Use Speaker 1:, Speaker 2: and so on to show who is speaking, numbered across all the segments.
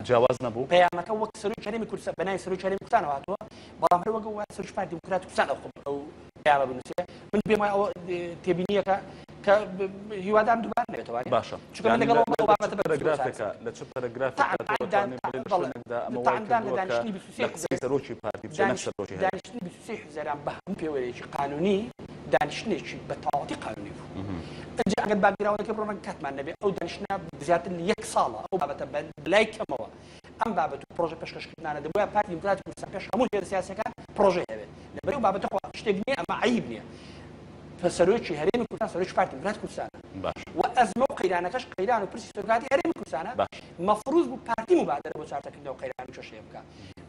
Speaker 1: جیاواز نەبوو؟
Speaker 2: پەیامەکە وەک سەرۆکی هەرێمی کوردستان بە ناوی سەرۆکی هەرێمی کوردستانەوە هاتووە، بەڵام هەر وەک ئەو سەرۆکی پارتی دیموکراتی کوردستان ئەو پەیامە بنووسێ. من پێم وایە ئەوە تێبینییەکە کە هیوادارم دووبارە نەبێتەوە.
Speaker 1: باشە.
Speaker 2: چونکە من لەگەڵ ئەو بابەتە بە
Speaker 1: پەرەگرافێکە لە چ پەرەگرافێکە تۆ دەتوانی بڵێی لە شوێنێکدا ئەمە وای کردووە کە لە قسەی سەرۆکی پارتی بچێ نەک سەرۆکی هەرێم؟
Speaker 2: دانیشتنی 23 حوزەیران بە هەموو پێوەرێکی قانونی دانیشتنێکی بە تەواوەتی قانونی بوو. ئینجا ئەگەر باکگراوندەکەی بڕۆ ڕەنگە کاتمان نەبێ، ئەو دانیشتنە زیاتر لە یەک ساڵە ئەو بابەتە بە لای کەمەوە ئەم بابەت و پڕۆژە پێشکەشکردنانە دەبوایە پارتی دیموکراتی کوردستان پێش هەموو هێزە سیاسیەکان پڕۆژەی هەبێت. لەبەر ئەو بابەتە خۆ شتێک نییە، ئەمە عەیب نییە. سەرۆکی هەرێمی کوردستان سەرۆکی پارتی دیموکراتی کوردستانە و ئەزمە و قەیرانەکەش قەیران و پرسی سەرۆکایەتی هەرێمی کوردستانە. مەفروز بوو پارتی موبادەرە بۆ چارەسەرکردنی ئەو قەیران و کێشەیە بکا.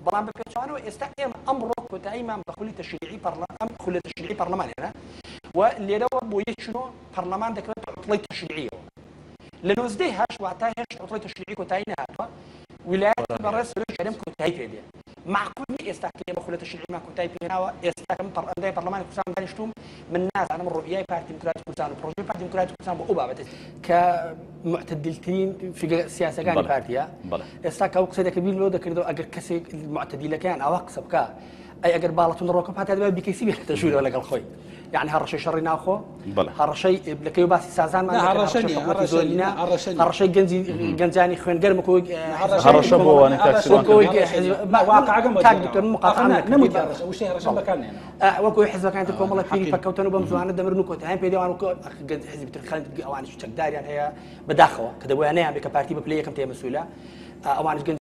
Speaker 2: بەڵام بە پێچەوانەوە ئێستا ئێمە ئەمڕۆ کۆتاییمان بە خولی تەشریعی پەرلە ئەم خولە تەشریعی پەرلەمان هێنا و لێرەوە بۆ یەکی نۆ پەرلەمان دەکەوێتە عوتڵەی تەشریعیەوە. لە نۆزدەی هەشت واتە هێشتا عوتڵەی تەشریعی کۆتایی نەهاتووە، ویلایەتی بەڕێز سەرۆکی هەرێم کۆتایی پێ دێ. مەعقول نییە ئێستا کە ئێمە خولە تەشریعیمان کۆتایی پێ هێناوە، ئێستا کە من ئەندامی پەرلەمانی کوردستان دانیشتووم، من نازانم ڕوئیای پارتی دیموکراتی کوردستان و پڕۆژەی پارتی دیموکراتی کوردستان بۆ ئەو بابەتە کە معتدلترین فیگەرە سیاسەکانی پارتیە. ئێستا کە ئەو قسەی دەکرد بیر لەوە دەکردەوە ئەگەر کەسێک معتدیلەکەیان ئاوا قسە بکا، ئەی ئەگەر باڵە توندڕۆکە پارتی دەبێت بیکەسی بێتە ژوورەوە لەگەڵ خۆی. یعنی هەڕەشەی شەڕی ناوخۆ، هەڕەشەی لەکەی باسی سازانمان
Speaker 3: هەڕەشە نییە،
Speaker 2: زۆرینە، هەڕەشەی گەنجی گەنجانی خوێنگەرم وەکو
Speaker 1: هەڕەشە بۆ وانە کاک سیروان
Speaker 2: کاک دکتۆر مقاطعە نەموت وەکو حزبەکانی تر کۆمەڵە پیری پەککەوتن و بەم زوانە دەمرن و کۆتاییان پێ دێوان وەکو گەنج حزبی تر خەڵک ئەوانیش چەکداریان هەیە بەداخەوە کە دەبوویان نەیان بێ کە پارتی بە پلەی یەکەم تێ مەسوولە ئەوانیش گەنج.